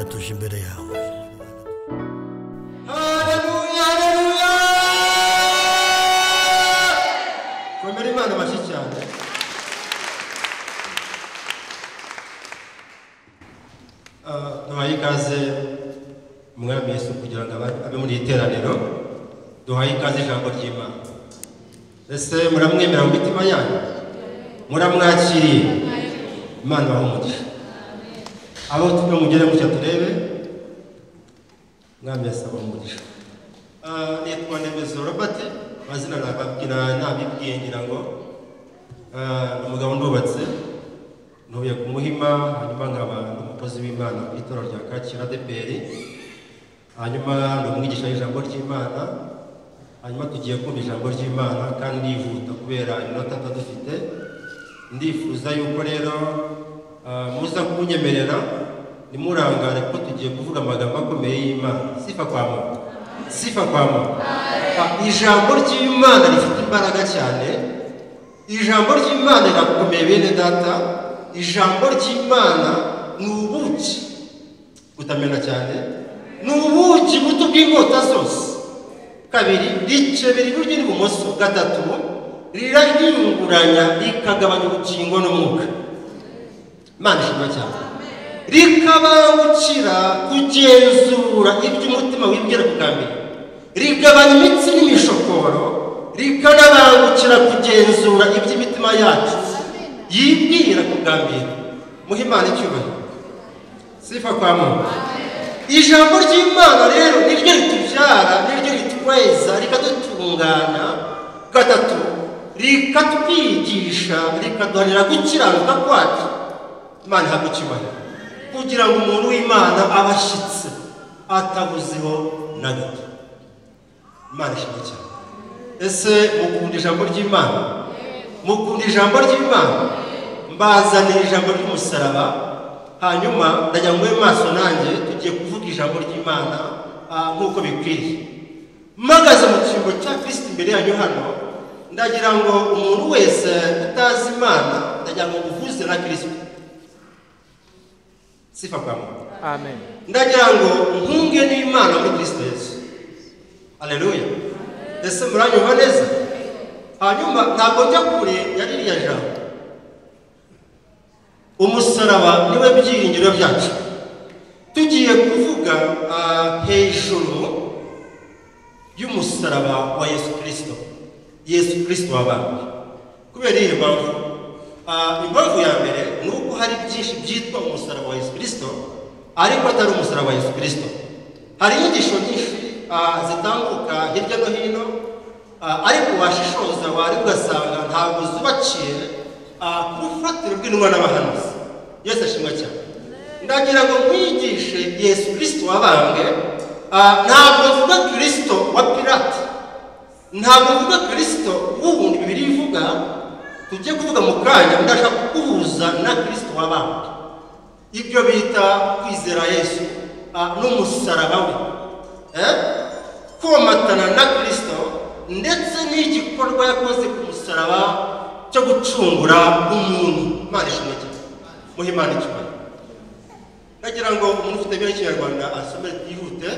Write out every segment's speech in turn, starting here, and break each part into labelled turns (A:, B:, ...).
A: Mana tuje imbere yawe.
B: Haleluya, haleluya. Komera Imana amashyi cyane. Duhaye ikaze Umwami Yesu kugira ngo abe muri iteraniro. Duhaye ikaze ijambo ry'Imana. Ese muramwemera mu mitima yanyu? Muramwakiriye? Imana ibahe umugisha. Abo tujye mugere gutya turebe. Umwami Yesu abahe umugisha. Nitwa Ndemezo Robert, amazina nababwira nabibwiye ngira ngo umugabo ndubatse, ntuye ku Muhima, hanyuma nkaba umukozi w'Imana ku itorero rya Kacyiru ADEPR, hanyuma ndi umwigisha w'ijambo ry'Imana, hanyuma tugiye kumva ijambo ry'Imana kandi nihuta kubera iminota dufite. Ndifuza yuko rero muza kunyemerera nimurangare kuko tugiye kuvuga amagambo akomeye y'Imana. Sifa kwa Mungu. Sifa kwa Mungu. Ijambo ry'Imana rifite imbaraga cyane. Ijambo ry'Imana rirakomeye bene data. Ijambo ry'Imana ni ubuki butamena cyane, ni ubuki buto bw'inkota zose. Kabiri, ricebera iburyo n'ibumoso. Gatatu, rirahinguranya rikagabanya ubugingo n'umwuka. Imana ishimwe cyane. Rikabangukira kugenzura ibyo umutima wibwira kugambira, rigabanya imitsi n'imishokoro, rikanabangukira kugenzura ibyo imitima yacu yibwira kugambira. Muhe Imana icyubahiro. Sifa kwa Mungu. Ijambo ry'Imana rero niryo ritubyara, niryo ritweza, rikadutungana. Gatatu, rikatwigisha, rikaduhanira gukiranuka kwacu. Imana ihabwe icyubahiro kugira ngo umuntu w'Imana abashyitse atabuzeho na gato. Imana ishimwe cyane. Ese mukunda ijambo ry'Imana? Mukunda ijambo ry'Imana? Mbazanira ijambo ry'umusaraba, hanyuma ndajya ngo maso nanjye tugiye kuvuga ijambo ry'Imana nk'uko bikwiriye. Mpagaze mu cyimbo cya Kristo imbere yanyu hano, ndagira ngo umuntu wese utazi Imana ndagira ngo uhuze na Kristo. Sifa kwa Mungu.
C: Amen.
B: Ndagira ngo nkunge n'Imana muri Kristo Yesu. Haleluya. Ese muranyumva neza? Hanyuma ntabwo njya kure ya ririya jambo. Umusaraba niwe byiringiro byacu. Tugiye kuvuga hejuru y'umusaraba wa Yesu Kristo. Yesu Kristo wabambwe. Kubera iyi mpamvu, impamvu ya mbere ni uko hari byinshi byitwa umusaraba wa Yesu Kristo ariko atari umusaraba wa Yesu Kristo. Hari inyigisho nyinshi zitambuka hirya no hino, ariko washishoza wari ugasanga ntabwo zubakiye ku rufatiro rw'intumwa n'abahanuzi. Yesu ashimwe cyane. Ndagira ngo nkwigishe Yesu Kristo wabambwe. Ntabwo mvuga Kristo wa Pilato, ntabwo mvuga Kristo wundi Bibiliya ivuga tujye kuvuga mu kanya. Ndashaka kuguhuza na Kristo wabambwe. Ibyo bita kwizera Yesu n'umusaraba we, komatana na Kristo ndetse n'igikorwa yakoze ku musaraba cyo gucungura umuntu. Imana ishimwe cyane. Muhe Imana icyubahiro. Ndagira ngo umuntu ufite Bibiliya y'Ikinyarwanda asome yihute.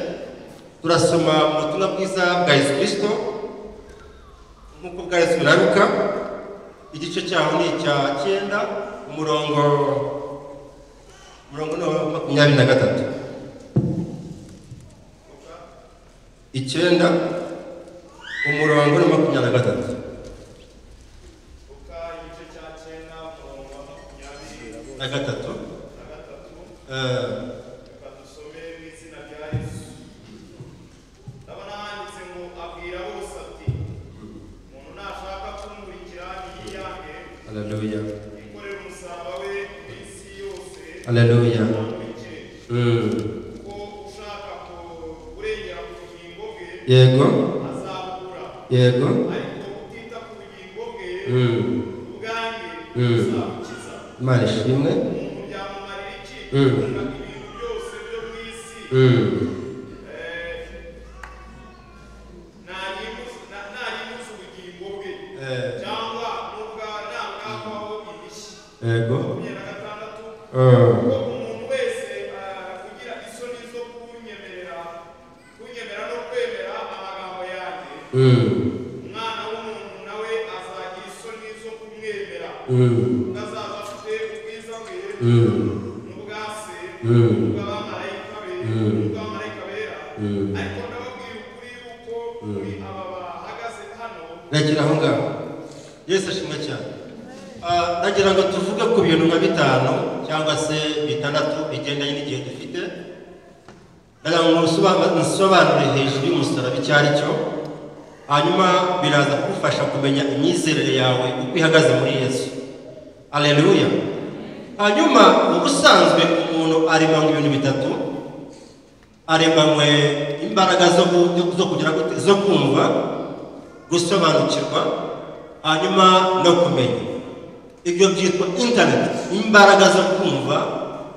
B: Turasoma ubutumwa bwiza bwa Yesu Kristo nk'uko bwanditswe na Luka, igice cyaho ni icya 9, umurongo ni 23. 9 umurongo ni 23.
D: Luka igice cya 9 umurongo wa
B: 23.
D: Reka dusome mu izina rya Yesu. Ndabona handitse ngo abwira bose ati umuntu nashaka kunkurikira niyiyange.
B: Haleluya.
D: Yikorere umusaraba we iminsi yose.
B: Haleluya.
D: Kuko ushaka kurengera ku bugingo bwe,
B: yego,
D: azabubura.
B: Yego.
D: Ariko utita ku bugingo bwe ubwanjye azabukiza.
B: Imana ishimwe.
D: Umuntu byamumarira iki gutunga ibintu byose byo mu isi, narimuza ubugingo bwe, cyangwa nabwakwaho indishyi?
B: Yego.
D: 26. Kuko umuntu wese ugira isoni Umwana w'umuntu nawe azagira isoni zo kumwemera, ubwo azaza afite ubwiza bwe n'ubwa Se n'ubw'abamarayika be n'ubw'abamarayika bera. Ariko ndababwira ukuri yuko muri aba bahagaze hano.
B: Rekera aho ngaho. Yesu ashimwe cyane. Ndagira ngo tuvuge ku bintu nka bitanu cyangwa se bitandatu bigendanye n'igihe dufite. Ndagira ngo nsobanure hejuru y'umusaraba icyo ari cyo, hanyuma biraza kugufasha kumenya imyizerere yawe uko ihagaze muri Yesu. Aleluya. Hanyuma ubusanzwe umuntu aremanywe ibintu bitatu: aremanywe imbaraga zo kugira gute, zo kumva, gusobanukirwa, hanyuma no kumenya. Ibyo byitwa internet, imbaraga zo kumva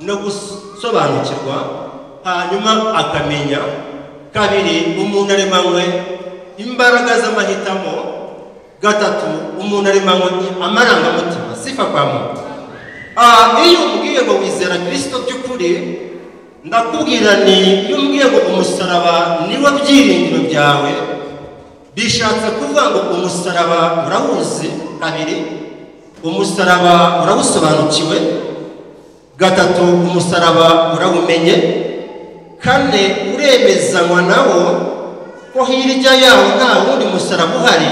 B: no gusobanukirwa, hanyuma akamenya. Kabiri, umuntu aremanywe imbaraga z'amahitamo. Gatatu, umuntu aremanywe amarangamutima. Sifa kwa Mungu. Iyo umbwiye ngo wizera Kristo by'ukuri, ndakubwira ni iyo umbwiye ngo umusaraba niwo byiringiro byawe, bishatse kuvuga ngo umusaraba urawuzi. Kabiri, umusaraba urawusobanukiwe. Gatatu, umusaraba urawumenye. Kane, uremezanywa nawo ko hirya yawo nta wundi musaraba uhari,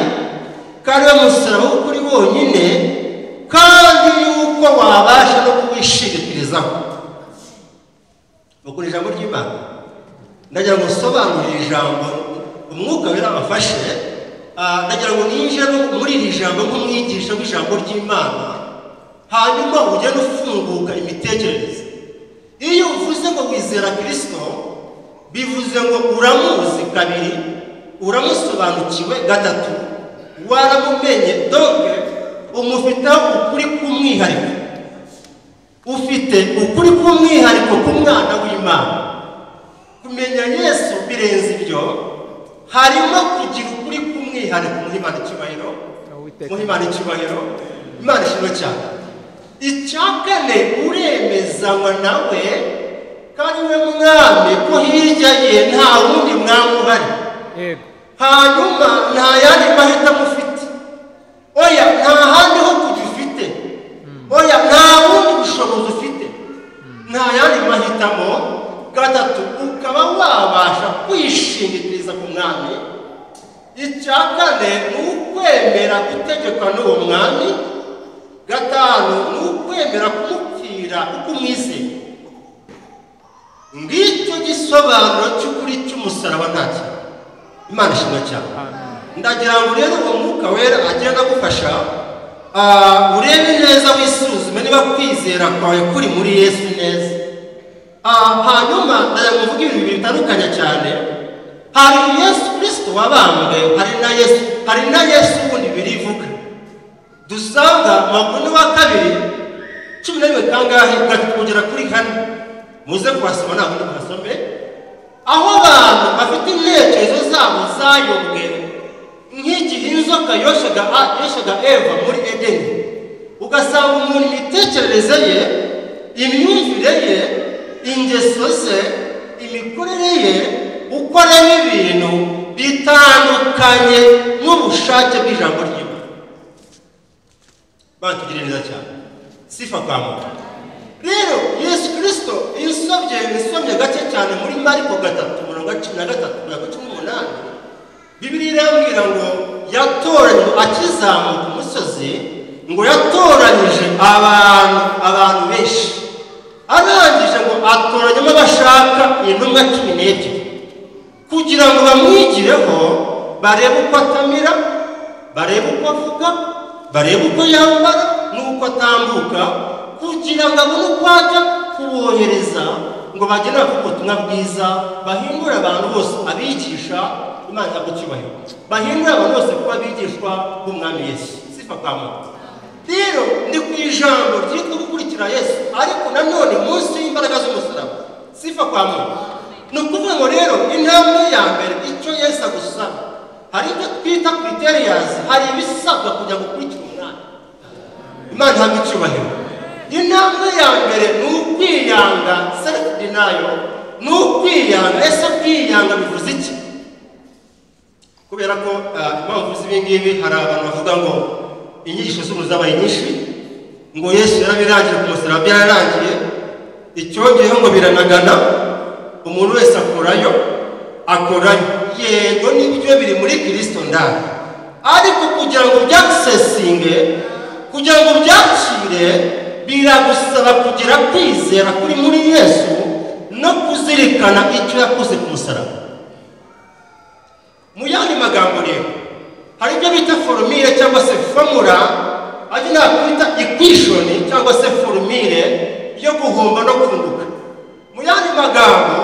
B: kandi we musaraba w'ukuri wonyine, kandi yuko wabasha no kuwishingikirizaho. Ukuri ijambo ry'Imana, ndagira ngo nsobanurire ijambo umwuka wera afashe. Ndagira ngo ninjire muri iri jambo nk'umwigisha w'ijambo ry'Imana, hanyuma ugende ufunguka imitekerereze. Iyo uvuze ngo wizera Kristo, bivuze ngo uramuzi. Kabiri, uramusobanukiwe. Gatatu, waramumenye. Donc umufiteho ukuri k'umwihariko, ufite ukuri k'umwihariko k'umwana w'Imana. Kumenya Yesu birenze ibyo, harimo kugira ukuri k'umwihariko. Muhe Imana icyubahiro, muhe Imana icyubahiro, Imana ishimwe cyane. Icya kane, uremezanywa nawe kandi we mwami ko hirya ye nta wundi mwami uhari. Hanyuma nta yandi mahitamo ufite. Oya, nta handi ho kujya ufite. Oya, nta wundi bushobozi ufite, nta yandi mahitamo. Gatatu, ukaba wabasha kwishingikiriza ku mwami. Icya kane ni ukwemera gutegekwa n'uwo mwami. Gatanu, ni ukwemera kumupfira uko umwizeye. Ngicyo gisobanuro cy'ukuri cy'umusaraba nta kintu. Imana ishimwe cyane. Ndagira ngo rero uwo mwuka wera agenda agufasha, urebe neza, wisuzume niba kwizera kwawe kuri muri Yesu neza. Hanyuma ndagira ngo mvuge ibintu bibiri bitandukanye cyane. Hari Yesu Kristo wabambwe, hari na Yesu wundi birivuga. Dusanga makuru wa kabiri 11 kangahe, gatatu kugera kuri kane. Muze kubasoma, ntabwo ndi kubasome. Aho abantu bafite intekerezo zabo zayobwe nk'igihe inzoka yoshaga Eva muri Edeni, ugasanga umuntu imitekerereze ye, imyumvire ye, ingeso ze, imikorere ye, uko areba ibintu bitandukanye n'ubushake bw'ijambo ry'Imana. Batugirire neza cyane. Sifa kwa Mungu. Rero Yesu Kristo insomye gake cyane muri Mariko 3:13-18, Bibiliya irambwira ngo yatoranyije akizamuka umusozi, ngo yatoranyije abantu benshi, arangije ngo atoranyamo abashaka intumwa 12 kugira ngo bamwigireho, barebe uko atamira, barebe uko avuga, barebe uko yambara n'uko atambuka, kugira ngo abone uko ajya kubohereza ngo bagende bavuge ubutumwa bwiza, bahindure abantu bose abigisha. Imana ihabwe, bahindure abantu bose kuba abigishwa b'umwami Yesu. Sifa kwa Mungu. Rero ni ku ijambo ryitwa gukurikira Yesu, ariko nanone munsi y'imbaraga z'umusaraba. Sifa kwa Mungu. Ni ukuvuga ngo rero intambwe ya mbere, icyo Yesu agusaba, hari ibyo twita criterias, hari ibisabwa kujya gukurikira umwami. Imana ihabwe icyubahiro. Intambwe ya mbere ni ukwiyanga, self denial, ni ukwiyanga. Ese kwiyanga bivuze iki? Kubera ko impamvu z'ibi ngibi, hari abantu bavuga ngo inyigisho z'ubu zabaye nyinshi, ngo Yesu yarabirangije ku musaraba, byararangiye, icyongeyeho ngo biranagana, umuntu wese akorayo akorayo. Yego nibyo biri muri Kristo ndani, ariko kugira ngo byakisesinge, kugira ngo byakire, biragusaba kugira kwizera kuri muri Yesu no kuzirikana icyo yakoze ku musaraba. Mu yandi magambo rero, hari ibyo bita formule cyangwa se formula, ajya nakwita equation cyangwa se formule yo guhomba no kunguka. Mu yandi magambo,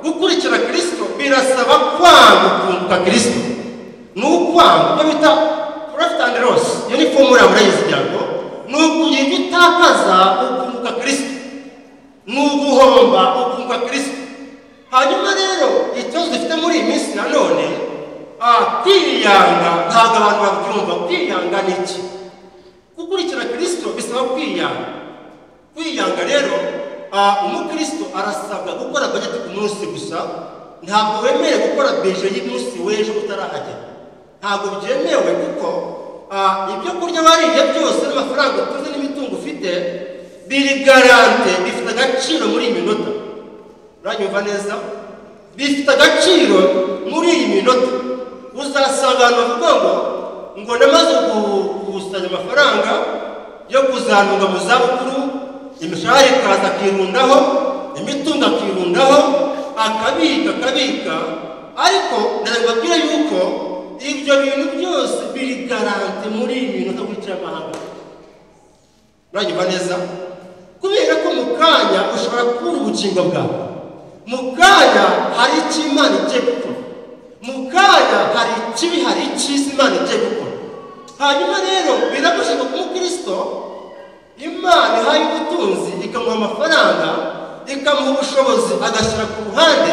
B: gukurikira Kristo birasaba kwanga kunguka Kristo. Ni ukwanga ibyo bita profit and loss. Iyo ni formula murayizi ngo ni ukugira ibyo utakaza ukunguka Kristo, ni uguhomba ukunguka Kristo. Hanyuma rero ikibazo dufite muri iyi minsi nanone, kwiyanga ntabwo abantu babyumva. Kwiyanga ni iki? Gukurikira Kristo bisaba kwiyanga. Kwiyanga rero, umukristo arasabwa gukora budget ku munsi gusa. Ntabwo wemerewe gukora budget y'umunsi w'ejo utarahagera, ntabwo byemewe, kuko ibyo kurya wariye byose n'amafaranga utunze n'imitungo ufite biri garantie, bifite agaciro muri iyi minota. Uranyumva neza? Bifite agaciro muri iyi minota. Uzasanga abantu bavuga ngo namaze gukusanya amafaranga yo kuzanunga mu zabukuru, imishahara ikaza akirundaho, imitungo akirundaho, akabika akabika, ariko ndababwira yuko ibyo bintu byose biri garantie muri iyi minota wicaye amahanga. Uranyumva neza? Kubera ko mu kanya ushobora kubura ubugingo bwawe, mu kanya hari icyo Imana igiye gukora, mu kanya hari ikibi, hari icyiza Imana igiye gukora. Hanyuma rero birabujijwe ku mukristo Imana ihaye ubutunzi, ikamuha amafaranga, ikamuha ubushobozi, agashyira ku ruhande,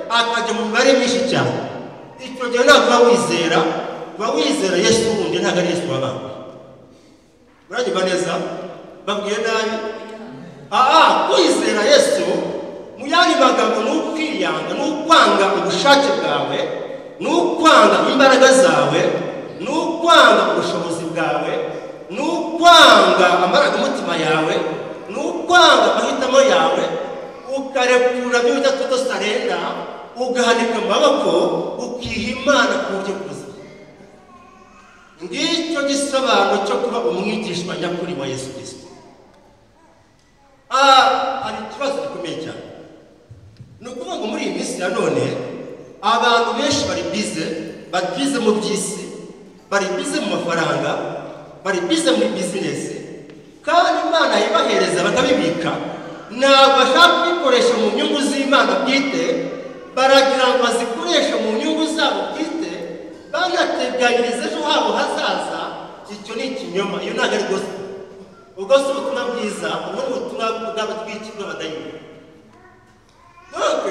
B: akajya mu mibare myinshi cyane. Icyo gihe ntabwo uba wizera, uba wizera Yesu wundi, ntabwo ari Yesu w'abandi. Uranyumva neza? Babwiye nabi? Kwizera Yesu mu yandi magambo ni ukwiyanga, ni ukwanga ubushake bwawe, ni ukwanga imbaraga zawe, ni ukwanga ubushobozi bwawe, ni ukwanga amarangamutima yawe, ni ukwanga amahitamo yawe, ukarekura byo bita toto sarenda, ugahanika amaboko, ukiha Imana ku buryo bwuzuye. Ngicyo gisobanuro cyo kuba umwigishwa nyakuri wa Yesu Kristo. Hari ikibazo gikomeye cyane. Ni ukuvuga ngo muri iyi minsi ya none abantu benshi bari bize, bari bize mu by'isi, bari bize mu mafaranga, bari bize muri bizinesi, kandi Imana ibahereza bakabibika. Ntabwo bashaka kubikoresha mu nyungu z'Imana bwite, baragira ngo bazikoreshe mu nyungu zabo bwite, banateganyiriza ejo habo hazaza. Icyo ni ikinyoma, iyo ntabwo ari gospel. Ubwo si ubutumwa bwiza, ubu ni ubutumwa bw'abatwiki bw'abadayimoni. Donc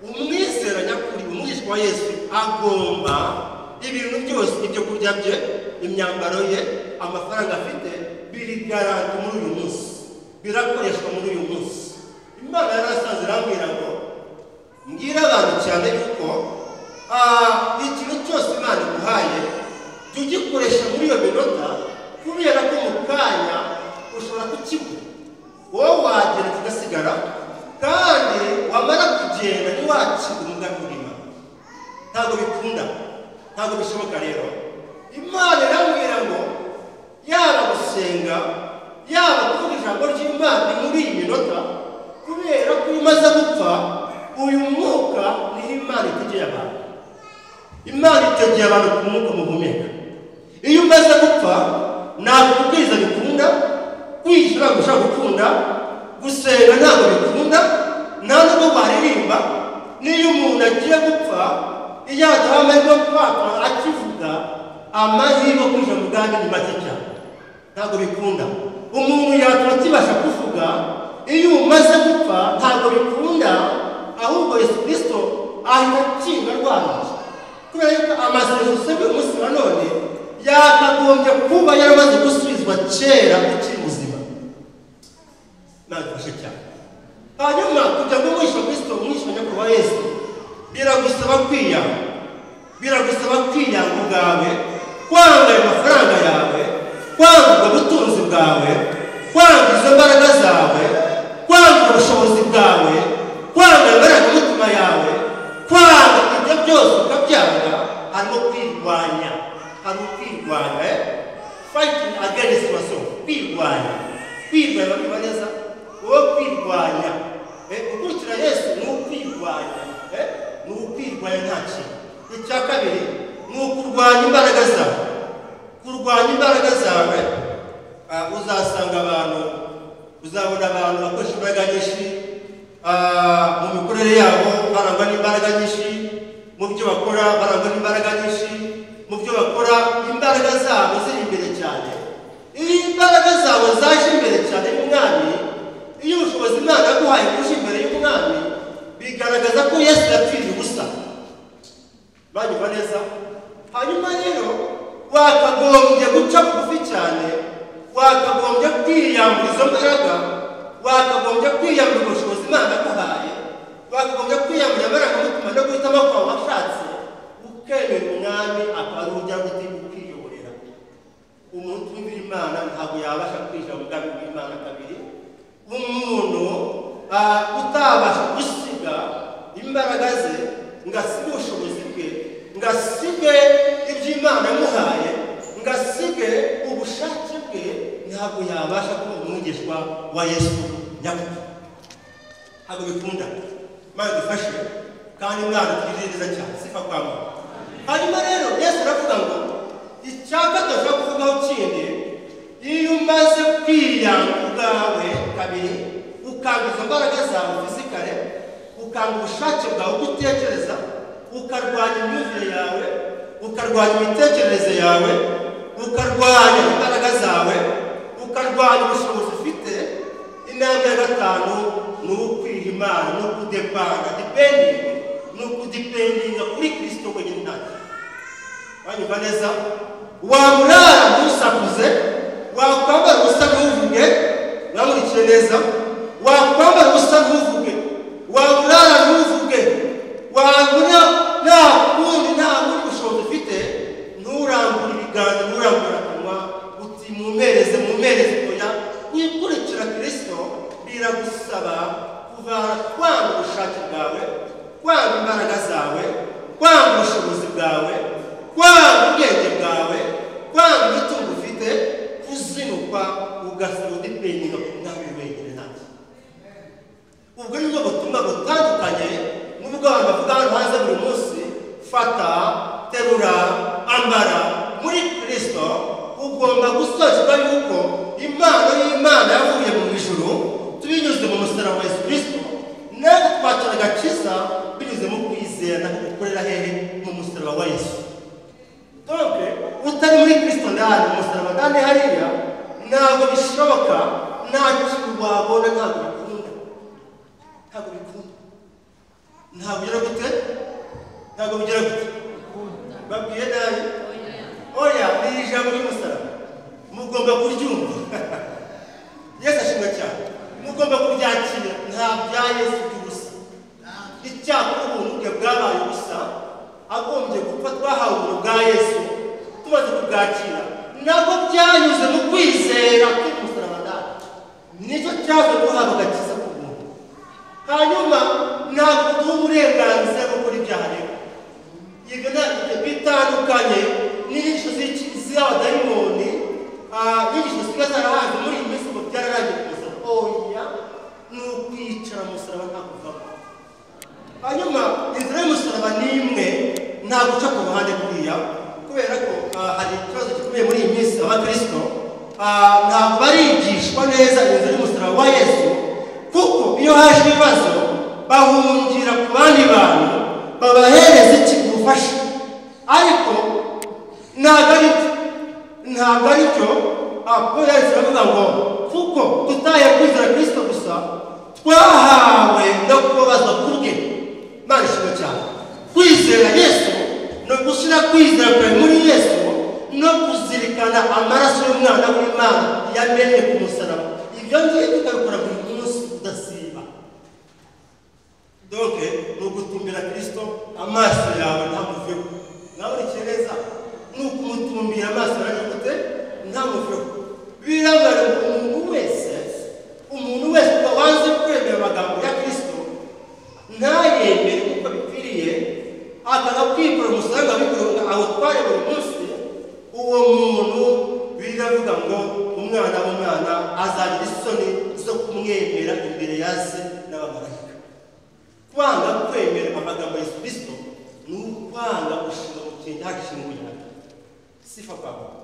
B: umwizera nyakuri, umwigishwa wa Yesu, agomba ibintu byose, ibyo kurya bye, imyambaro ye, amafaranga afite, biri garanti muri uyu munsi, birakoreshwa muri uyu munsi. Imana yarasanze irambwira ngo mbwira abantu cyane yuko ikintu cyose Imana iguhaye jya ugikoresha muri iyo minota, kubera ko mu kanya ushobora kukibura, wowe wagenda kigasigara, kandi wamara kugenda ntiwakire umugambi w'Imana. Ntabwo bikunda, ntabwo bishoboka. Rero Imana irambwira ngo yaba gusenga, yaba kuvuga ijambo ry'Imana ni muri iyi minota, kubera ko iyo umaze gupfa uyu mwuka niho Imana itegeye abantu. Imana itegeye abantu ku mwuka muhumeka. Iyo umaze gupfa ntabwo kubwiriza bikunda, kwigisha ntabwo ushobora gukunda, gusenga ntabwo bikunda, nta nubwo waririmba. N'iyo umuntu agiye gupfa, iyo adaha amahirwe yo kwatura akivuga, amahirwe yo kwinjira mu bwami ni make cyane, ntabwo bikunda. Umuntu yatura akibasha kuvuga, iyo umaze gupfa ntabwo bikunda, ahubwo Yesu Kristo ahita akinga rwanda. Kubera yuko amasengesho usabwe umunsi wa none yakagombye kuba yaramaze gusubizwa kera ukiri muzima. Nagufashe cyane. Hanyuma kugira ngo umwishe Kristo, umwishe nyakuri wa Yesu, biragusaba kwiyanga, biragusaba Kwanga ayo mafaranga yawe, kwanga ubwo butunzi bwawe, kwanga izo mbaraga zawe, kwanga ubushobozi bwawe, kwanga amarangamutima yawe, kwanga ibyo byose ukabyanga, harimo kwirwanya, harimo kwirwanya, fighting against yourself, kwirwanya, kwirwanya babiba neza, wowe kwirwanya, gukurikira Yesu ni ukwirwanya, ni ukwirwanya nta kintu. Icya kabiri ni ukurwanya imbaraga zawe. Kurwanya imbaraga zawe, uzasanga abantu, uzabona abantu bakoresha imbaraga nyinshi mu mikorere yabo, barangwa n'imbaraga nyinshi mu byo bakora, barangwa n'imbaraga nyinshi mu byo bakora, imbaraga zabo ziri imbere cyane. Iyo imbaraga zawe zaje imbere cyane y'Umwami, iyo ubushobozi Imana yaguhaye buje imbere y'Umwami, bigaragaza ko Yesu yapfiriye ubusa. Banyumva neza? Hanyuma rero wakagombye guca bugufi cyane, wakagombye kwiyambura izo mbaraga, wakagombye kwiyambura ubushobozi Imana yaguhaye, wakagombye kwiyambura amarangamutima no guhitamo kwawe washatse, ukemera Umwami akaba ari ujya gute ukwiyoborera. Umuntu wumvira Imana ntabwo yabasha kwinjira mu bwami bw'Imana kabiri. Umuntu utabasha gusiga imbaraga ze ngo asige ubushobozi bwe, ngo asige ibyo Imana yamuhaye, ngo asige ubushake bwe, ntabwo yabasha kuba umwigishwa wa Yesu nyakuri. Ntabwo bikunda. Imana idufashe kandi Imana itugirire neza cyane. Sifa kwa Mungu. Hanyuma rero Yesu aravuga ngo icya gatatu ashobora kuvugaho kindi, iyo umaze kwiyanga ubwawe kabiri, ukanga izo mbaraga zawe fizikale, ukanga ubushake bwawe uko utekereza, ukarwanya imyumvire yawe, ukarwanya imitekerereze yawe, ukarwanya imbaraga zawe, ukarwanya ubushobozi ufite, intambwe ya gatanu ni ukwiha Imana, ni ukudepanda, depending, ni ukudependinga kuri Kristo wenyine ntacyo. Wanyumva neza? Wamurara ntusakuze, wakwambara ubusa ntuvuge, mwamurikiye neza, wakwambara ubusa ntuvuge, wamurara ntuvuge, wabura nta kundi, nta bundi bushobozi ufite, nturambure ibiganza, nturambure akanwa, uti mumpereze, mumpereze, oya. Wikurikira Kristo biragusaba kuvana kwanga ubushake bwawe, kwanga imbaraga zawe, kwanga ubushobozi bwawe, kwanga ubwenge bwawe, kwanga imitungo ufite, kuzinukwa ugasaba udependinga ku Mwami wenyine ntacyo. Ubwo ni bwo butumwa butandukanye n'ubwo abantu bavuga hano hanze buri munsi, fata, terura, ambara. Muri Kristo ugomba gusobanukirwa yuko impano y'Imana yavuye mu ijuru tubinyuze mu musaraba wa Yesu Kristo, natwe twakira agakiza binyuze mu kwizera no gukorera hehe mu musaraba wa Yesu. Donc utari muri Kristo ndani, mu musaraba ndani hariya, ntabwo bishoboka, nta kintu wabona, ntabwo bikunda, ntabwo bikunda, ntabwo bigera gute, ntabwo bigera gute. Babwiye nabi? Oya, ni ijambo ry'umusaraba, mugomba kuryumva. Yesu ashimwe cyane. Mugomba kuryakira, nta bya Yesu by'ubusa. Icyakora ubuntu bwe bwabaye ubusa, agombye gupfa twahawe ubuntu bwa Yesu, tumaze kubwakira, nabwo byanyuze mu kwizera k'umusaraba ndani, nicyo cyaje duhabwa agakiza ku buntu. Hanyuma ntabwo duha uburenganzira bwo gukora ibyaha rero. Ibyo bitandukanye n'inyigisho z'abadayimoni, inyigisho zisigaye zarahaje muri iyi minsi ngo byararangiye ku musaraba. Oya, ni ukwicara mu musaraba nta kuvamo. Hanyuma inzira y'umusaraba ni imwe, nta guca ku ruhande kuriya, kubera ko hari ikibazo gikomeye muri iyi minsi. Abakristo ntabwo barigishwa neza inzira y'umusaraba wa Yesu, kuko iyo haje ibibazo bahungira ku bandi bantu babahereza iki ubufasha. Ariko ntabwo ari byo, ntabwo ari byo. Paul yanditse aravuga ngo kuko tutaye kwizera Kristo gusa, twahawe no kubabazwa kubwe. Imana ishimwe cyane. Kwizera Yesu no gushyira kwizera kwawe muri Yesu no kuzirikana amaraso y'Umwana w'Imana yamennye ku musaraba, ibyo ngibyo ukabikora buri munsi udasiba. Donc ni ugutumbira Kristo, amaso yawe ntamuveho. Mwaburikiye neza? Ni Ni ukumutumbira amaso aranyagute ntamuveho. Biragaragara umuntu wese wanze kwemera amagambo ya Kristo ntayemere uko bikwiriye, akaza kwikora umusaraba abikorera awutware buri munsi, uwo muntu biravuga ngo umwana w'umwana azagira isoni zo kumwemera imbere ya se n'abamarayika. Kwanga kwemera amagambo ya Yesu Kristo ni ukwanga gushinga mu kintu hashinguye. Sifa kwa Mungu.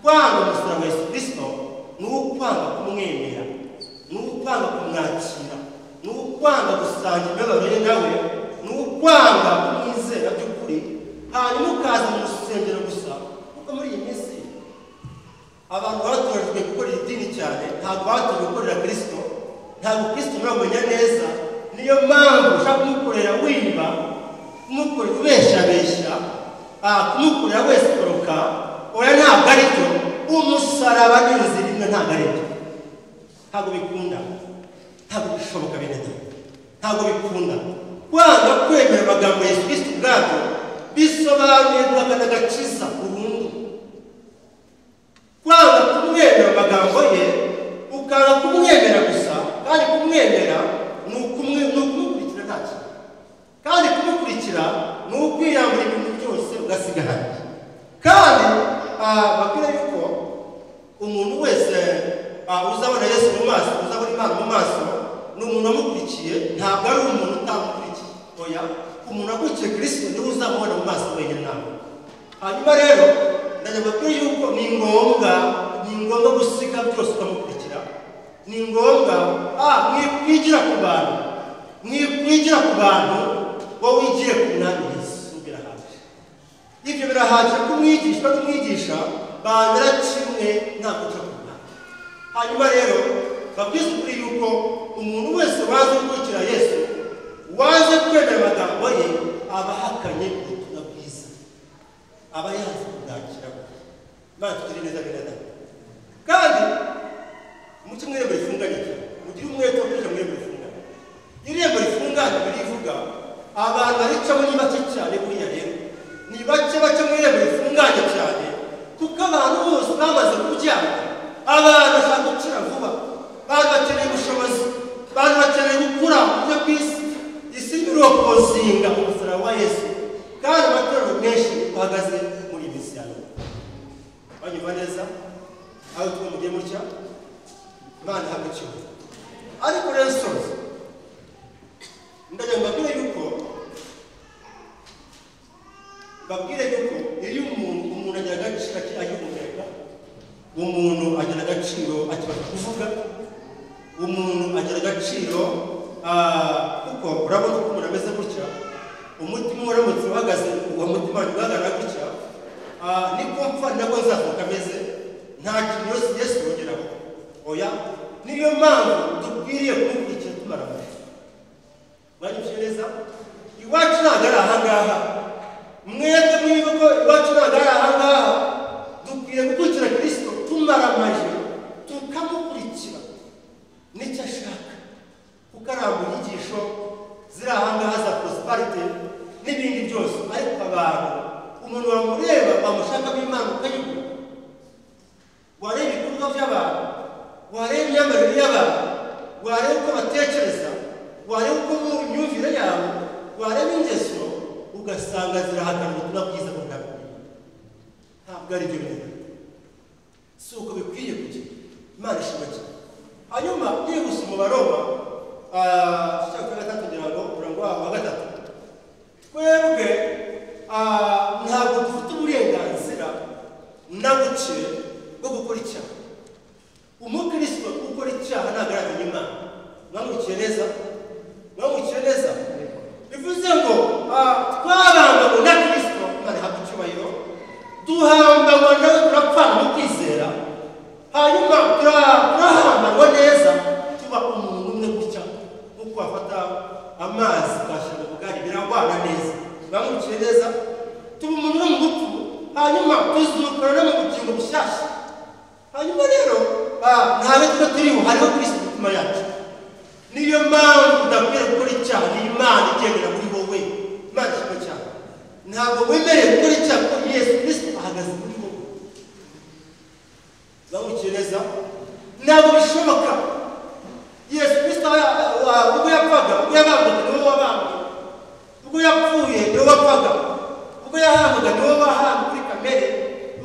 B: Kwanga umusaraba wa Yesu Kristo ni ukwanga kumwemera, ni ukwanga kumwakira, ni ukwanga gusangira imibabaro ye nawe, ni ukwanga kumwizera by'ukuri, hanyuma ukaza mu rusengero gusa. Kuko muri iyi minsi abantu batojwe gukorera idini cyane, ntabwo batojwe gukorera Kristo, ntabwo Kristo muramenya neza. Niyo mpamvu ushaka kumukorera wiba, kumukorera ubeshabesha, kumukorera wese koroka, oya ntabwo ari byo. Umusaraba ni inzira imwe, ntabwo ari byo, ntabwo bikunda, ntabwo bishoboka bene data, ntabwo bikunda. Kwanga kwemera amagambo ya Yesu Kristo ubwabyo bisobanuye guhakana agakiza burundu. Kwanga kumwemera amagambo ye, ukanga kumwemera gusa, kandi kumwemera ni ukumukurikira nta kintu, kandi kumukurikira ni ukwiyambura ibintu byose ugasiga hariya. Kandi bakwiye yuko umuntu wese uzabona Yesu mu maso, uzabona Imana mu maso, ni umuntu wamukurikiye, ntabwo ari umuntu utamukurikiye. Oya, umuntu akurikiye Kristo niwe uzamubona mu maso wenyine nawe. Hanyuma rero ndagira bakwiye yuko ni ngombwa gusiga byose ukamukurikira. Ni ngombwa mwikwigira ku bantu, mwikwigira ku bantu, wowe wigire ku Mwami Yesu, birahagije. Ibyo birahagije ko umwigishwa n'umwigisha bamera kimwe, nta guca ku ruhande. Hanyuma rero babwize ukuri yuko umuntu wese waje gukurikira Yesu, waje kwemera amagambo ye, aba ahakanye ubutumwa bwiza, aba yazi kubwakira. Imana tugirire neza bene data. Kandi muce mu irembo rifunganye cyane, mugire umwete wo kwinjira mu irembo rifunganye. Irembo rifunganye birivuga abantu baricamo ni bake cyane. Buriya rero ni bake baca mu irembo rifunganye cyane, kuko abantu bose bamaze kubyanga. Abantu bashaka gukira vuba, abantu bakeneye ubushobozi, abantu bakeneye gukura mu buryo bw'isi. Isi irokozinga umusaraba wa Yesu, kandi amatorero menshi uhagaze muri iyi minsi ya none. Banyumva neza aho tuba mugiye mutya, Imana ihabwe icyubahiro. Ariko rero nsoza ndagira ngo mbabwire yuko iyo umuntu agira agaciro agihumeka, umuntu agira agaciro akibasha kuvuga, umuntu agira agaciro kuko urabona uko umuntu ameze gutya, umutima uramutse uhagaze, uwo mutima uhagarara gutya, niko mpfa nako nzasohoka ameze, nta kintu yose Yesu yongeraho. Oya, niyo mpamvu dukwiriye kumukurikira tumara amaso. Mwanyumvise neza? Iwacu ntabwo ari ahangaha. Mwebwe mwibuke ko iwacu ntabwo ari ahangaha. Dukwiriye gukurikira Kristo tumaramaje, tukamukurikira nicyo ashaka, kuko arambura inyigisho ziri ahangaha za prosperity n'ibindi byose. Ariko abantu, umuntu wamureba wamushakamo Imana ukayibura, wareba ibikorwa by'abantu, wareba imyambarire y'abantu, wareba uko batekereza, wareba uko mu myumvire yabo, wareba ingeso, ugasanga zirahakana ubutumwa bwiza bw'Ubwami. Ntabwo ari byo bintu, si uko bikwiye kujya. Imana ishimwe cyane. Hanyuma yihuse mu Baroma igice cya gatatu, ngira ngo umurongo wa gatatu, twebwe ntabwo dufite uburenganzira na buke bwo gukora icyaha. Umukristo ukora icyaha ntabwo aramenya Imana. Mwamukiye neza? Mwamukiye neza? Bivuze ngo twabambanywe na Kristo, Imana ihabwe icyubahiro, duhambanywe nawe, turapfana mu kwizera, hanyuma turahambanwa neza, tuba umuntu umwe gutya, nk'uko wafata amazi ugashyira mu bugari birahwana neza. Mwamukiye neza? Tuba umuntu umwe mu rupfu, hanyuma tuzukana no mu bugingo bushyashya. Hanyuma rero ntabe twe turiho, hariho Kristo mu mitima yacu. Niyo mpamvu udakwiye gukora icyaha, ni Imana igendera muri wowe. Imana ishimwe cyane. Ntabwo wemerewe gukora icyaha kuko Yesu Kristo ahagaze Ahagaze muri wowe. Bamukiye neza, ntabwo bishoboka. Yesu Kristo ubwo yapfaga, ubwo yabambwaga niwe wabambwe, ubwo yapfuye niwe wapfaga, ubwo yahambwaga niwe wahambwe kuri kamere,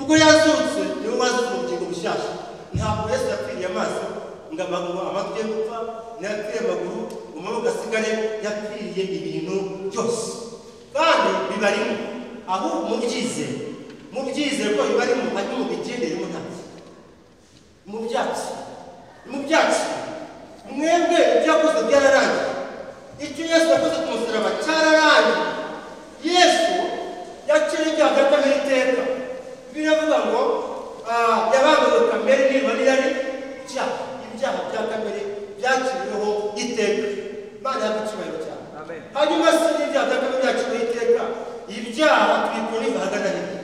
B: ubwo yazutse niwe wazutse mu bugingo bushyashya. Ntabwo Yesu yapfiriye amaso ngo amaguru amatwi ye gupfa, ntiyapfiriye amaguru ngo amaboko asigare, yapfiriye ibintu byose kandi bibarimo. Aho mubyizere ko bibarimo, hanyuma mubigenderemo ntacyo mu byatsi. Mwebwe ibyo yakoze byararangiye. Icyo Yesu yakoze ku musaraba cyararangiye. Yesu yaciye ibyaha bya kamere iteka. Biravuga ngo yabambwe kamere niba nirari icyaha, ibyaha bya kamere byaciriweho iteka. Imana yagucyubahiro cyane. Hanyuma se n'ibyaha bya kamere byaciriweho iteka, ibyaha tubikora niva ahagana hirya.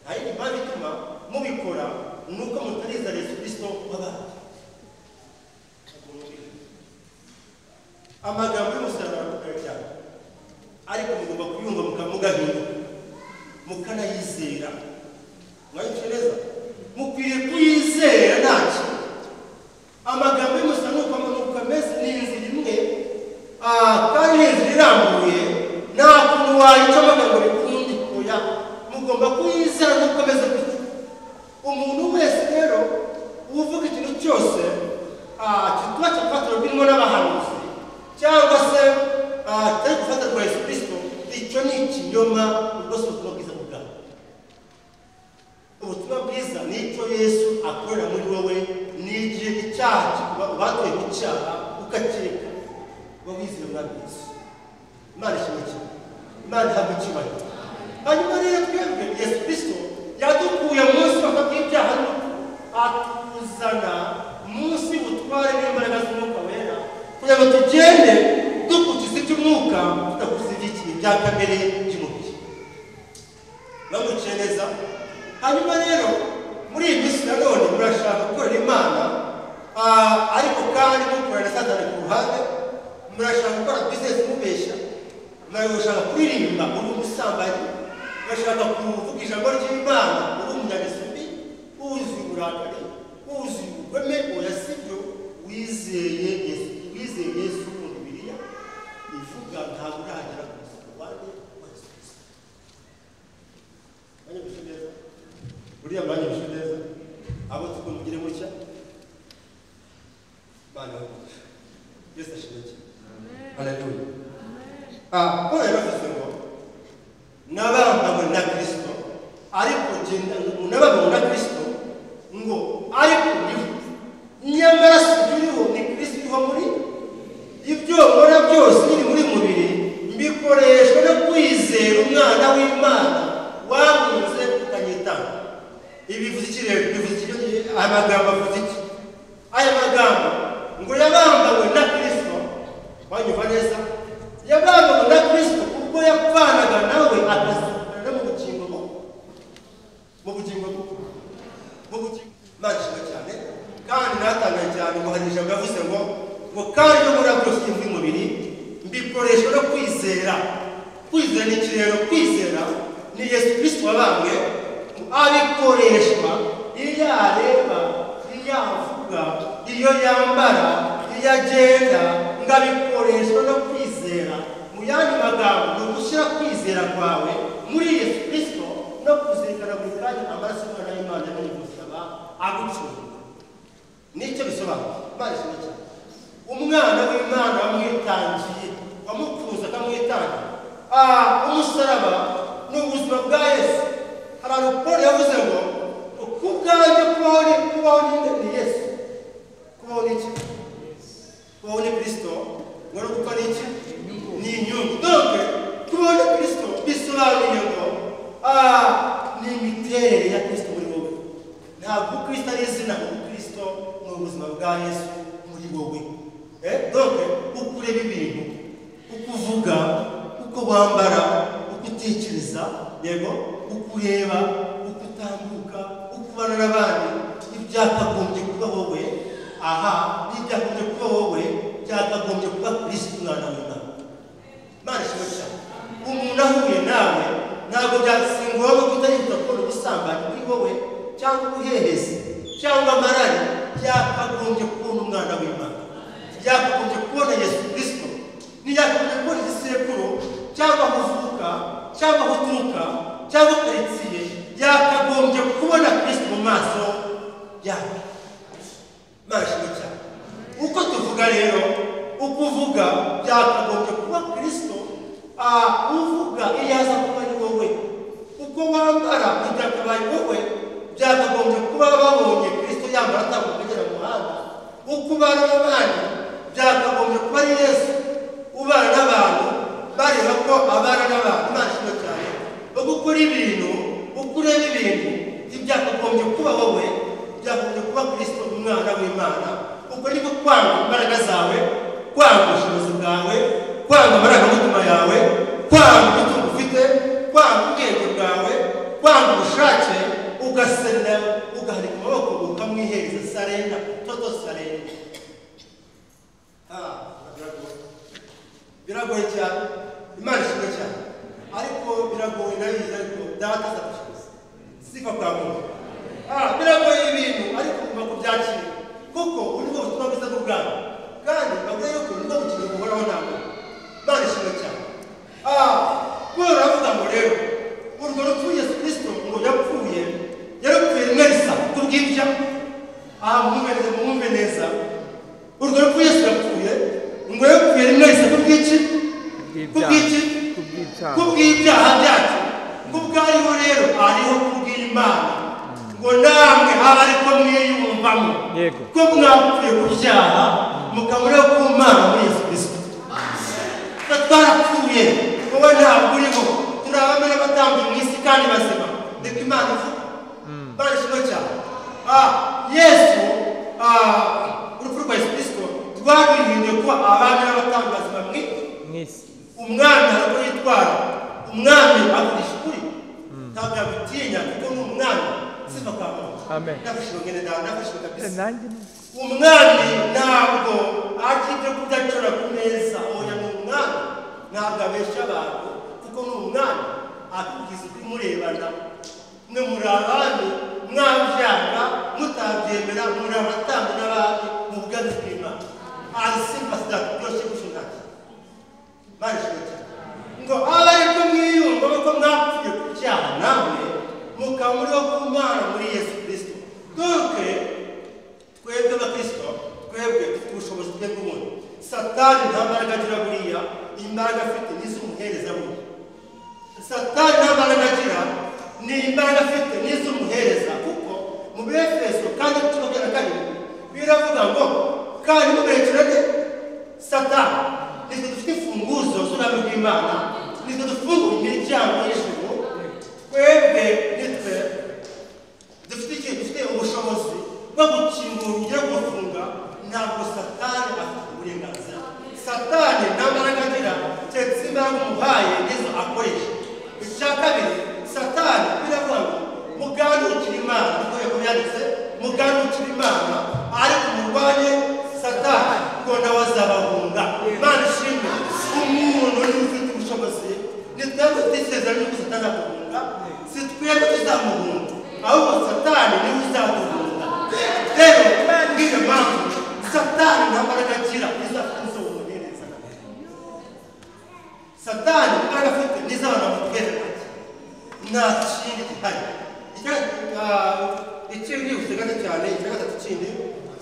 B: Nta yindi mpamvu ituma mubikora ni uko mutarizera Yesu Kristo wabambwe. Amagambo y'umusaraba arakomeye cyane, ariko mugomba kuyumva mugahinduka mukanayizera. Mwayumvise neza? Mukwiriye kuyizera ntacyo. Amagambo y'umusaraba nuko ameze, ni inzira imwe kandi ni inzira irambuye, nta kuntu wayica amagambo bikunde. Oya, mugomba kuyizera nuko ameze gutyo. Umuntu wese rero uvuga ikintu cyose kitwa cyafatwa birimo n'abahanuzi cyangwa se atari gufata rwa Yesu Kristo, icyo ni ikinyoma. Ubwo si ubutumwa bwiza bwawe. Ubutumwa bwiza ni icyo Yesu akorera muri wowe, ni igihe icyaha kikuba ubatuye ku cyaha ukakireka, uba wizeye Umwami Yesu. Imana ishimwe cyane, Imana ihabwe icyubahiro. Hanyuma rero twebwe Yesu Kristo yadukuye munsi y'ibyaha n'urupfu, atuzana munsi y'ubutware n'imbaraga z'Umwuka Wera, kugira ngo tugende dukurikiza iby'umwuka, tudakurikiza iby'ikintu bya kamere by'umubiri. Bamuciye neza. Hanyuma rero muri iyi minsi nanone murashaka gukorera Imana, ariko kandi mukorera na Satani ku ruhande. Murashaka gukora bizinesi mubeshya, murashaka kuririmba uri umusambanyi, murashaka kuvuga ijambo ry'Imana uri umunyangeso mbi, wuzuye uburakari, wuzuye ubugome. Oya, sibyo. Wizeye Yesu, wizeye Yesu mu Bibiliya ivuga, ntabwo uragera ku musaraba wa Yesu Kristo. Mwanyumvise neza? Buriya mwanyumvise neza? Abo tukumugire gutya, Imana yaguha. Yesu ashimwe cyane. Haleluya. Paul yaravuze ngo nabambanywe na Kristo, ariko genda nabambanywe na Kristo ngo ariko ndiho, nyamara si uriho, ni Kristo uriho muri ibyo nkora byose biri muri mubiri, mbikoreshwa no kwizera Umwana w'Imana wankunze ukanyitanga. Ibi bivuze iki rero? Bivuze iki? Aya magambo avuze iki? Aya magambo ngo yabambanywe na Kristo, wanyumva neza? Yabambanywe na Kristo ubwo yapfanaga nawe akazukana mu bugingo bwe, mu bugingo bwe, mu bugingo. Imana ishimwe cyane. Kandi natangaye cyane ngo hari ijambo yavuze ngo kandi ibyo nkora byose muri mubiri mbikoreshwa no kwizera. Kwizera ni iki rero? Kwizera ni Yesu Kristo wabambwe, abikoreshwa iyo areba, iyo avuga, iyo yambara, iyo agenda, ngo abikoreshwa no kwizera. Mu yandi magambo ni ugushyira kwizera kwawe muri Yesu Kristo no kuzirikana buri kanya amaraso y'Umwana w'Imana yamenye umusaraba agucunga. Nicyo bisobanura. Imana ishimwe cyane. Umwana w'Imana wamwitangiye, wamukuza akamwitangira. Umusaraba ni ubuzima bwa Yesu. Hari ahantu Paul yavuze ngo ku bwanjye kubaho ni Yesu. Kubaho ni iki? Kubaho ni Kristo. Ngo no gupfa ni iki? Ni inyungu. Donc kubaho ni Kristo bisobanuye ngo ni imiterere ya Kristo muri wowe. Ntabwo Kristo ari izina, Kristo ni ubuzima bwa Yesu muri wowe. Donc uko ureba ibintu, uko uvuga, uko wambara, uko utekereza, yego, uko ureba, uko utambuka, uko ubana n'abandi, ibyakagombye kuba wowe, aha, ibyakagombye kuba wowe, byakagombye kuba Kristo Umwana w'Imana. Imana ishimwe cyane. Umuntu ahuye nawe ntabwo byasingombwa kutayihuta kubona ubusambanyi. ubusambanyi muri wowe cyangwa ubuhehesi cyangwa amarari, yakagombye kubona umwana w'Imana, yakagombye kubona Yesu Kristo, ntiyakagombye kubona igisekuru cyangwa aho uvuka cyangwa aho uturuka cyangwa karitsiye, yakagombye kubona Kristo mu maso yawe. Imana cyane. Uko tuvuga rero, uko uvuga byakagombye kuba Kristo uvuga iyo aza kuba ari wowe. Uko wambara byakabaye wowe, byakagombye kuba babonye Kristo yambara atambuka agera mu muhanda. Uko ubana n'abandi byakagombye kuba ari Yesu ubana n'abantu, bareba ko abana n'abantu. Imana ishimwe cyane. Uko ukora ibintu, uko ureba ibintu, ntibyakagombye kuba wowe, byakagombye kuba Kristo umwana w'Imana. Ubwo niko kwanga imbaraga zawe, kwanga ubushobozi bwawe, kwanga amarangamutima yawe, kwanga imitungo ufite, kwanga ubwenge bwawe, kwanga ubushake, ugaserera, ugahanika amaboko, ukamwihereza. Surrender, total surrender. Biragoye cyane. Imana ishimwe cyane. Ariko biragoye ndabizi, ariko Data azadushoboza. Sifa kwa Mungu. Biragoye ibintu, ariko ugomba kubyakira, kuko ubu nibwo butumwa bwiza bw'ubwami, kandi bavuga yuko nibwo bugingo buhoraho ntabwo. Imana ishimwe cyane. Paul aravuga ngo rero urwo rupfu Yesu Kristo ngo yapfuye, yarapfuye rimwe risa kubw'ibya. Mwumve neza, urwo rupfu Yesu yapfuye ngo yapfuye rimwe risa kubw'iki? Kubw'iki? Kubw'ibyaha byacu. Kubw'ariho rero ariho kubw'Imana, ngo namwe habe ariko mwiyumvamo ko mwapfuye ku byaha mukabura ku Mana muri Yesu Kristo. Twarapfuye, wowe ntabwo uriho, turi abami n'abatambyi mu isi kandi bazima. Niko Imana ivuga. Barishimwe cyane. Yesu, urupfu rwa Yesu Kristo rwaduhinduye kuba abami n'abatambyi bazima mu isi. Umwami hari uko yitwara, umwami avugisha ukuri, ntabwo yagutinya kuko ni umwami. Sifa kwa Mungu. Ndagushimira kabisa. Umwami ntabwo arya ibyo kurya acora ku meza, oya, ni umwami. Ntabwo abesha abantu kuko ni umwami, akubwiza ukuri murebana. Mwe muri abami, mwabyanga mutabyemera, muri abatambyi n'abami mu bwami bw'Imana. Byoroshye gushimira. Ngo abe ariko mwiyumva ko mwapfuye ku byaha namwe mukaba muriho ku Mana muri Yesu Kristo. Donc twebwe abakristo, twebwe dufite ubushobozi twebwe ubundi. Satani nta mbaraga agira buriya, imbaraga afite n'iz'umuhereza buriya. Satani nta mbaraga agira, ni imbaraga afite n'iz'umuhereza, kuko mu Befeso kandi 12 biravuga ngo kandi muberekerane Satani. Nitwe dufite imfunguzo z'ubwami bw'Imana, nitwe dufungura imiryango y'ijuru. Twebwe nitwe dufite ikintu, dufite ubushobozi bwo gukingura urugi no gufunga. Ntabwo Satani afite uburenganzira. Satani nta mbaraga agira keretse imbaraga umuhaye nizo akoresha. Icya kabiri, Satani biravuga ngo mugandukire Imana, niko yanditse, mugandukire Imana ariko murwanye Satani ngo nawe azabahunga. Imana ishimwe. Umuntu niwe ufite ubushobozi, ni twebwe dufite isezerano ry'uko Satani aduhunga, si twebwe tuzamuhunga, ahubwo Satani niwe uzaduhunga. Rero ngiyo mpamvu Satani nta mbaraga agira izafite iz'umuhereza. Satani imbaraga afite n'iz'abantu bamutwereka, nta kindi gihari. Ikindi usigaje cyane, icya gatatu kindi,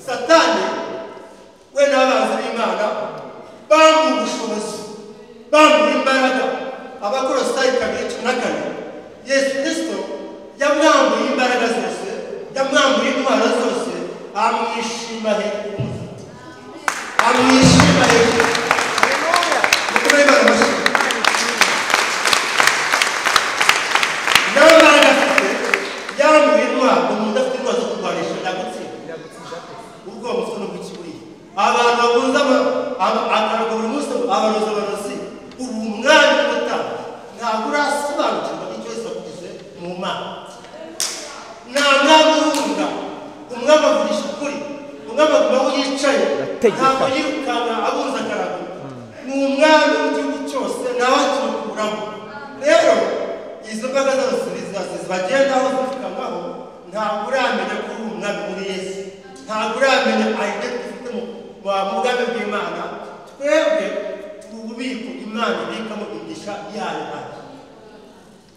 B: Satani we n'abanzi b'Imana bambuwe ubushobozi, bambuwe imbaraga. Abakolosayi 2:14, Yesu Kristo yamwambuye imbaraga zose, yamwambuye intwaro zose, amwishima hejuru, amwishima hejuru. Nta mbaraga afite, yambuye intwaro. Umuntu udafite intwaro zo kurwanisha yagutsinda. Ubwo mufite n'ubwiki buriya. Abantu bakunze akarago buri munsi, abarozi abarozi, ubu umwami w'ubutambyi ntabwo urasobanukirwa icyo Yesu yakugize mu Mana. Nta mwami uhunga, umwami avugisha ukuri, umwami aguma aho yicaye, ntabwo yirukanka abunza akarago. Ni umwami w'igihugu cyose, nawe akimukuramo. Rero Izo mbaraga zose zibagendaho zifukamwaho, ntabwo uramenya ko uri umwami muri Yesu, ntabwo uramenya identity ufite mu bwami bw'Imana. Twebwe turi ububiko Imana ibikamo imigisha yayo nayo.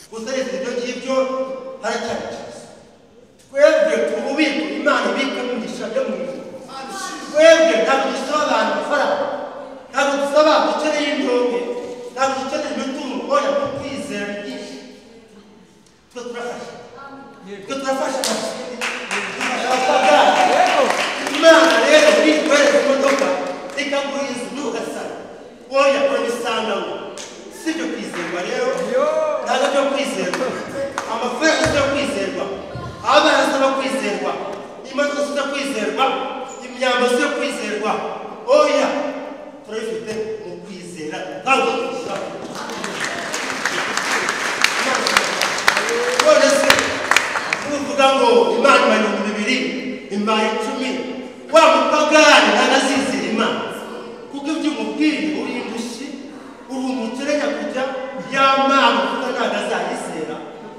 B: Gusa ibyo ngibyo haracyari ikibazo. Twebwe turi ububiko Imana ibikamo imigisha yo mu ijuru. Twebwe ntabwo dusaba abantu amafaranga, ntabwo dusaba dukeneye indonke, ntabwo dukeneye imitungo, oya, kwizera ni byinshi. Twe turafasha, twe turafasha dufasha abapagani. Imana rero ntiguhereza imodoka ikaguha inzu ntugasara, oya, urabisangamo. Si ibyo kwizerwa rero, ntabwo byo kwizerwa. Amafaranga si yo kwizerwa, abana si abo kwizerwa, imodoka si izo kwizerwa, imyambaro si iyo kwizerwa, oya, turabifite mu kwizera, ntabwo tubishaka. None se nuvuga ngo Imana ibaha 2000, impaye 10, wa mupagani ntabwo azizera Imana, kuko ibyo umubwiye uri indushyi, uri umukire nyakujya, ya Mana uvuga ntabwo azayizera,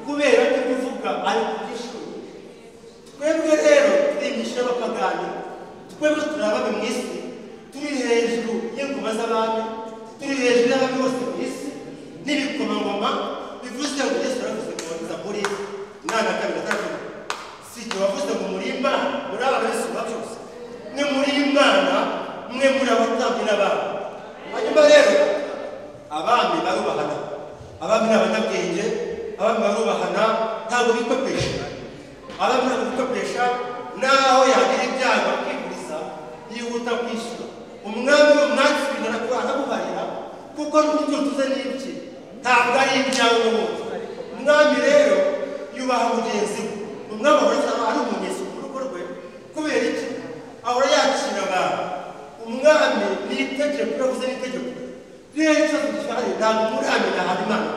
B: kubera ko ibyo uvuga ari kubyishuri. Twebwe rero turi imigisha y'abapagani, twebwe turi abami mu isi, turi hejuru y'ingoma z'abami, turi hejuru y'abami bose mu isi n'ibikomangoma. Bivuze ngo Yesu yaravuze ngo Zaburi 8:2, si jye wavuze ngo muri Imana, muri aba bese byose, mwe muri Imana, mwe muri abatambyi n'abami. Hanyuma rero abami barubahana, abami ni abanyabwenge, abami barubahana, ntabwo bikopesha. Abami ntabwo bikopesha, naho yagira ibyago akiguriza yihuta kwishyura. Umwami w'umwatsi araguharira, kuko n'ibyo tuze n'ibye ntabwo ari ibyawe n'ubundi. Umwami rero yubaha mugenzi we. Umwami ahora ari umunyezo mu rugo rwe, kubera iki? Ahora yakira abantu. Umwami ni itegeko, yavuze n'itegeko. Rero ikibazo gihari ntabwo muramenya ahantu Imana